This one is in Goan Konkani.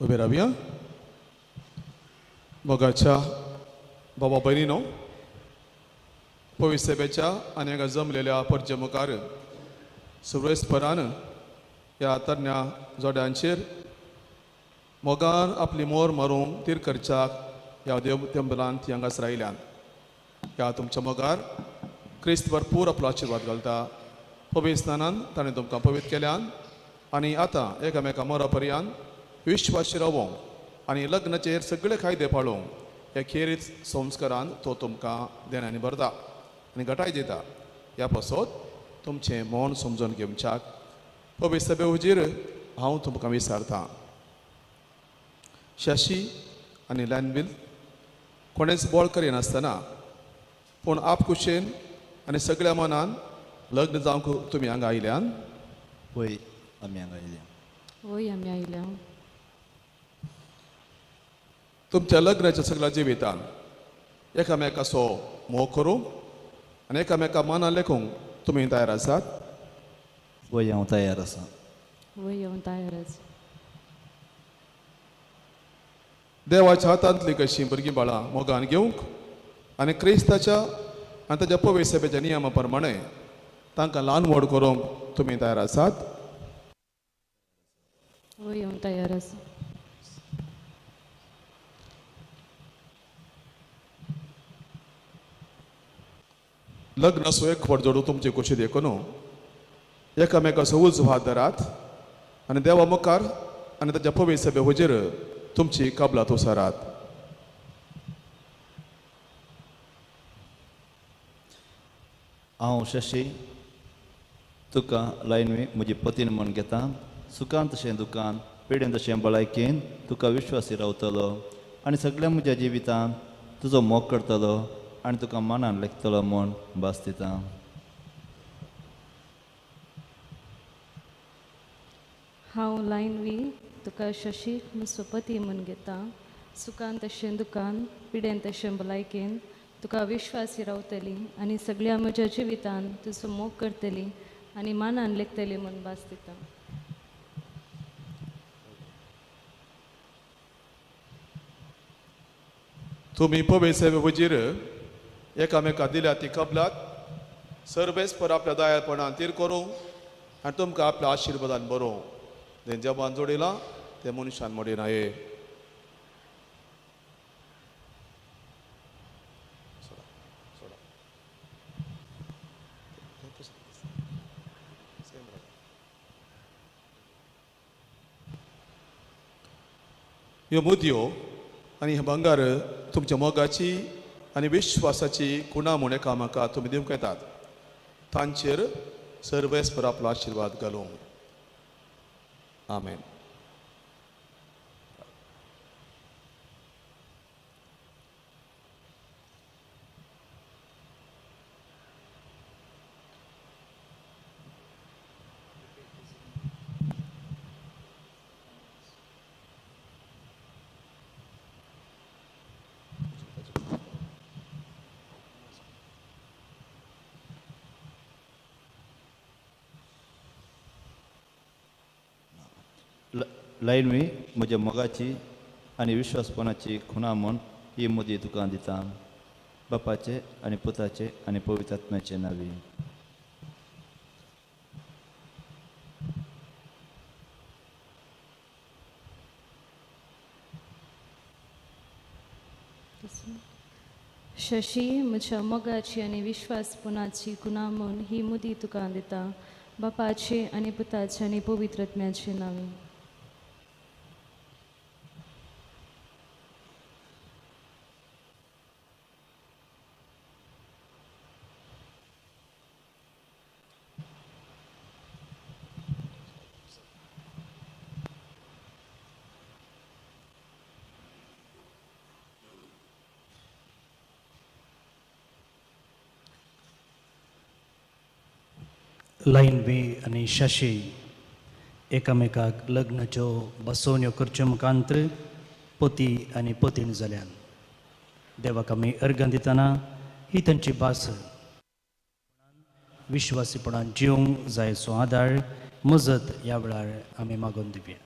उबे रावया. मोगाच्या बाबा भयणीनो, पवित्र सभेच्या आनी हांगा जमलेल्या परजे मुखार सुरवेसपरान ह्या तरण्या जोड्यांचेर मोगान आपली मोर मारूंक तीर करच्याक ह्या देव तेंबलान ती हांगासर आयल्यान. ह्या तुमच्या मोगार क्रिस्त भरपूर आपलो आशिर्वाद घालता. पवित्र स्नानान ताणें तुमकां पवित्र केल्यान आनी आतां एकामेका मोरा पर्यान विश्वासी रावोंक आनी लग्नाचेर सगळे कायदे पाळोवंक ह्या खेरीत संस्कारान तो तुमकां देण्यांनी भरता आनी घटाय दिता. ह्या पासत तुमचें मौन समजून घेवच्याक पवित्र सभे हुजीर हांव तुमकां विचारतां. शशी आनी लॅनवील कोणेंच बळ करिनासतना पूण आपखुशेन आनी सगळ्या मनान लग्न जावंक तुमी हांगा आयल्यान. वय आमी हांगा आयल्या. वय आमी आयल्या. तुमच्या लग्नाच्या सगळ्या जिवितान एकामेकाचो मोग करूंक आनी एकामेका मनान लेखूंक तुमी तयार आसात? वय हांव तयार आसा. वय हांव तयार आसा. देवाच्या हातांतली कशीं भुरगीं बाळां मोगान घेवंक आनी क्रिस्ताच्या आनी ताच्या पवित्र सभेच्या नियमा प्रमाणे तांकां ल्हान व्हड करूंक तुमी तयार आसात? वय हांव तयार आसा. लग्नाचो एक फावट जोडू तुमचे कुशी देखून एकामेकाचो उजव हात धरात आनी देवा मुखार आनी ताच्या पवित्र सभे हुजीर तुमची कबलात उसारात. हांव शशी तुका लायनवी म्हजी पतीन म्हूण घेता. सुखान तशें दुकान, पिडेन तशें भलायकेन तुका विश्वासी रावतलो आनी सगळ्या म्हज्या जिवितान तुजो मोग करतलो आनी तुका मानान लेखतलो म्हूण भास दिता. हांव लायनवी तुका शशी म्हजो पती म्हूण घेता. सुखान तशें दुकान, पिडेन तशें भलायकेन तुका विश्वासी रावतली आनी सगळ्या म्हज्या जिवितान तुजो मोग करतली आनी मानान लेखतली म्हूण भास दिता. तुमी पवित्र सभे हुजीर एकामेका दिल्या ती कबलात सर्वेस्पर आपल्या दयाळपणान तीर करूं आनी तुमकां आपल्या आशिर्वादान बरोवं. तें देवान जोडिलां तें मनशान मोडिना. ये ह्यो मुदयो आनी हे भांगर तुमच्या मोगाची आनी विश्वासाची खुणा म्हूण एकामेका तुमी दिवंक येतात. तांचेर सर्वेस्पर आपलो आशिर्वाद घालूं. आमेन. लायनवी म्हज्या मोगाची आनी विश्वासपणाची खुणा म्हूण ही मुदी तुका दिता. बापाचे आनी पुताचे आनी पवित्र आत्म्याचे नांवी. शशी म्हज्या मोगाची आनी विश्वासपणाची खुणा म्हूण ही मुदी तुका दिता. बापाचे आनी पुताचे आनी पवित्र आत्म्याचे नांवी. लायनवी आनी शशी एकामेकाक लग्नाच्यो बसोवण्यो करच्यो मुखांत्र पती आनी पतीण जाल्यान देवाक आमी अर्गां दितना ही तांची भास विश्वासीपणान जिवंक जायचो आदार मजत ह्या वेळार आमी मागून दिवया.